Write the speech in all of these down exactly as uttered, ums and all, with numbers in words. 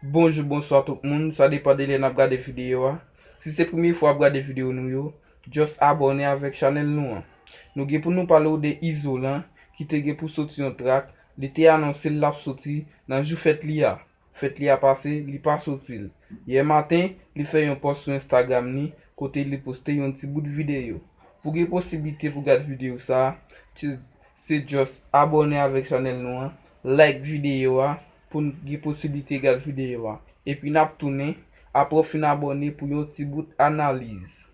Bonjou, bonswa tout moun, sa depann de lè n ap gade videyo a. Si se premye fwa w ap gade videyo nou yo, just abòne avèk chanèl nou an. Nou gen pou nou pale w de Izolan, ki te gen pou soti yon track, li te anonse l l ap soti nan jou fèt li a. Fèt li a pase, li pa soti l. Yè maten, li fè yon pòs sou Instagram li, kote li poste yon ti bout videyo. Pou gen posiblite pou gad videyo sa a, ti- se just abòne avèk chanèl nou an, like videyo a, pou n gen posiblite gad videyo a. Epi n ap tounen, apre w fin abòne, pou yon ti bout analiz.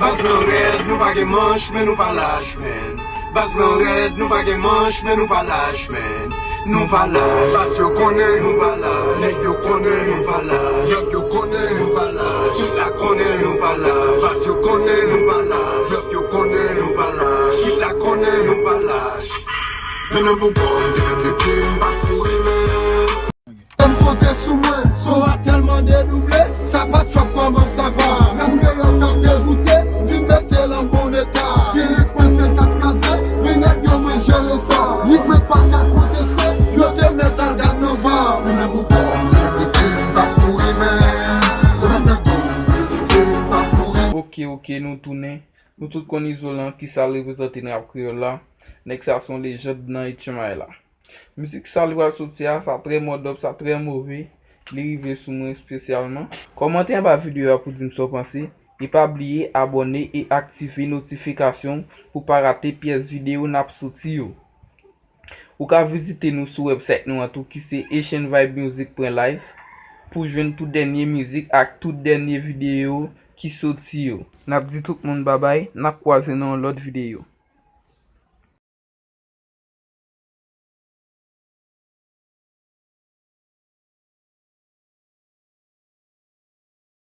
Baz mwen rèd, nou pa gen manch, men nou pa lach, men. Baz mwen rèd, nou pa gen manch, men nou pa lach, men. Nou pa lach. Baz yo konnen nou pa lach. Nèg yo konnen nou pa lach. Nèg yo konnen nou pa lach. Street la konnen nou pa lach. Baz yo konnen nou pa lach. Nèg yo konnen nou pa lach. Street la konnen nou pa lach. Men nan pou bòm, depi m pa kouri, men. Tèm konte sou mwen, son a tèlman dedouble, sa pa twòp kòman sa va. Nan deyò k ap degoute, vin mete l an bon eta. Gen rik mwen se l k ap kraze, men nèg yo mwen jere sa. Rik mwen pa ka konteste, yo te mèt al gad nan va. Men nan pou kò m, depi m pa kouri, men. Yo nan men do m, depi m pa kouri. Ok, ok, nou tounen. Nou tout konn Izolan, kisa l reprezante nan rap kreyòl la. Nèg sa se yon lejand nan H M I la. Mizik sa li pral soti a, sa trè mòdòp, sa trè move, li rive sou mwen espesyalman. Kòmante anba videyo a pou di m sa w panse, e pa bliye abòne e aktive notifikasyon pou pa rate pyès videyo n ap soti yo. Ou ka vizite nou sou website nou an tou ki se Haitian Vibe Music pwen live pou jwenn tout dènye mizik ak tout dènye videyo ki soti yo. N ap di tout moun babay, n ap kwaze nan yon lòt videyo.